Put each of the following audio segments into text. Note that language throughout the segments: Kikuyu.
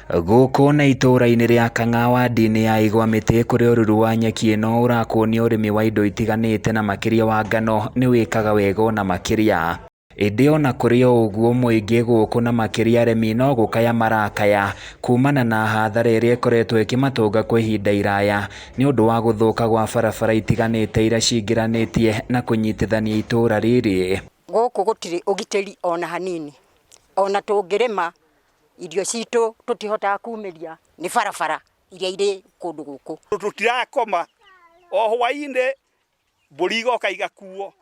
Gũkũ nĩ itũũra-inĩ rĩa Kang'a wadi-inĩ ya Igwa Mĩtĩ kũrĩa ũruru wa nyeki ĩno ũrakuonia ũrĩmi wa indo itiganĩte na makĩria wa ngano nĩ wĩkaga wega ona makĩria. Ĩndĩ ona kũrĩ o ũguo mũingĩ gũkũ na makĩria arĩmi no gũkaya marakaya kumana na hathara ĩrĩa ĩkoretwo ĩkĩmatũnga kwa ihinda iraya nĩ ũndũ wa gũthũka gwa barabara itiganĩte iria cingĩranĩtie na kũnyitithania itũũra rĩrĩ. Gũkũ gũtirĩ ũgitĩri ona hanini, ona tũngĩrĩma irio citũ tũtihotaga kumĩria nĩ barabara iria irĩ kũndũ gũkũ. Tũtirakoma o hwainĩ mbũri igoka igakuo,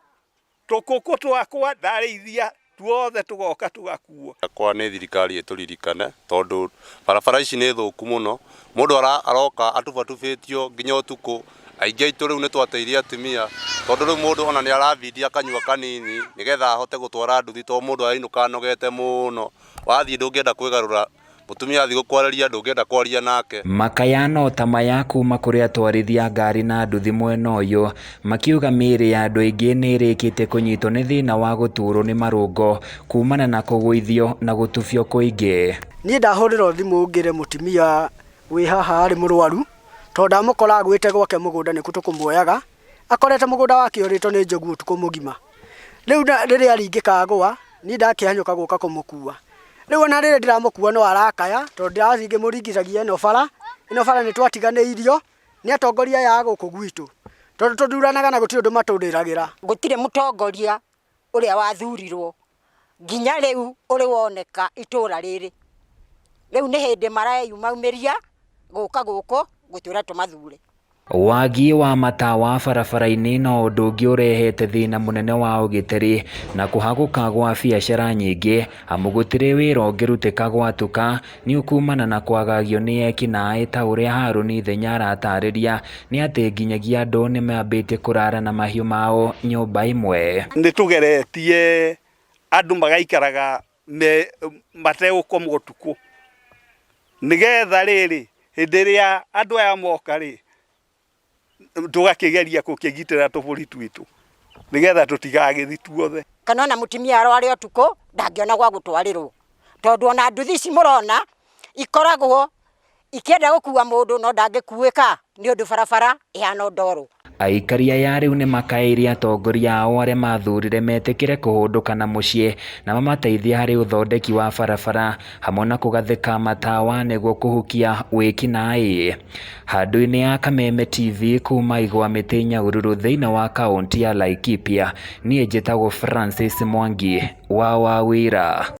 tũkũkũ twakwa ndarĩithia tuothe tũgoka tũgakuo. Akwa nĩ thirikari ĩtũririkane tondũ barabara ici nĩ thũku mũno, mũndũ aroka atubatubĩtio nginya ũtukũ, aingĩ aitũ rĩu nĩ twateire atumia tondũ rĩu mũndũ ona nĩ arabidi akanyua kanini nĩgetha ahote gũtwara nduthi tondũ mũndũ arainũka anogete mũno, wathiĩ ndũngĩenda kwĩgarũra, mũtumia athiĩ gũkwarĩria ndũngĩenda kwaria nake. Makaya no ta maya kuma kũrĩ atwarithia ngari na nduthi mwena ũyũ makiuga mĩĩrĩ ya andũ aingĩ nĩ ĩrĩkĩtie kũnyitwo nĩ thĩna wa gũturwo nĩ marũngo kumana na kũgũithio na gũtubio kũingĩ. Niĩ ndahũrĩrwo thimũ ngĩre mũtumia wĩ haha arĩ mũrwaru tondũ ndamũkora agwĩte gwake mũgũnda nĩkuo tũkũmuoyaga akorete mũgũnda wake ũrĩtwo nĩ njogu ũtukũ mũgima. Rĩu rĩrĩa aringĩka agũa niĩ ndakĩhanyũka gũka kũmũkua. Rĩu ona rĩrĩa ndĩramũkua no arakaya tondũ ndĩrathiĩ ngĩmũringithagia ĩno bara, ĩno bara nĩ twatiganĩirio nĩ atongoria aya a gũkũ gwitũ tondũ tũthuranaga na gũtirĩ ũndũ matũrĩragĩra. Gũtirĩ mũtongoria ũrĩa wathurirwo nginya rĩu ũrĩ woneka itũra rĩrĩ. Rĩu nĩ hĩndĩ mareyumĩria gũka gũkũ gũtwĩra tũmathure. Wagi wa matawa barabara-inĩ no ũndũ ũngĩ ũrehete thĩna mũnene wa ũgitĩri na kũhagũka gwa biacara nyingĩ amu gũtirĩ wĩra ũngĩrutĩka gwatuka nĩ ũkumana na kwagagio nĩ ekinaĩ ta ũrĩa Harũni Ithenya aratarĩria nĩ atĩ nginyagia andũ nĩ mambĩtie kũrara na mahiũ mao nyũmba ĩmwe. Nĩ tũgeretie andũ magaikaraga mategũkoma ũtukũ nĩgetha rĩrĩ hĩndĩ ĩrĩa andũ aya moka rĩ tũgakĩgeria gũkĩgitĩra tũbũri twitũ nĩgetha tũtigagĩthi tuothe. Kana ona mũtumia arware ũtukũ ndangĩona gwa gũtwarĩrwo tondũ ona nduthi ici mũrona ikoragwo ikĩenda gũkua mũndũ no ndangĩkuĩka nĩ ũndũ barabara ĩhana ndoro. Aikari aya rĩu nĩ makaĩire atongoria ao arĩa mathurire metĩkĩre kũhũndũka na mũciĩ na mamateithie harĩ ũthondeki wa barabara hamwe na kũgathĩka matawa nĩguo kũhukia wĩkinaĩ. Handũ-inĩ ya Kameme TV kuma Igwa Mĩtĩ Nyahururu thĩinĩ wa kaũntĩ ya Laikipia, niĩ njĩtagwo Francis Mwangi wa Wawĩra.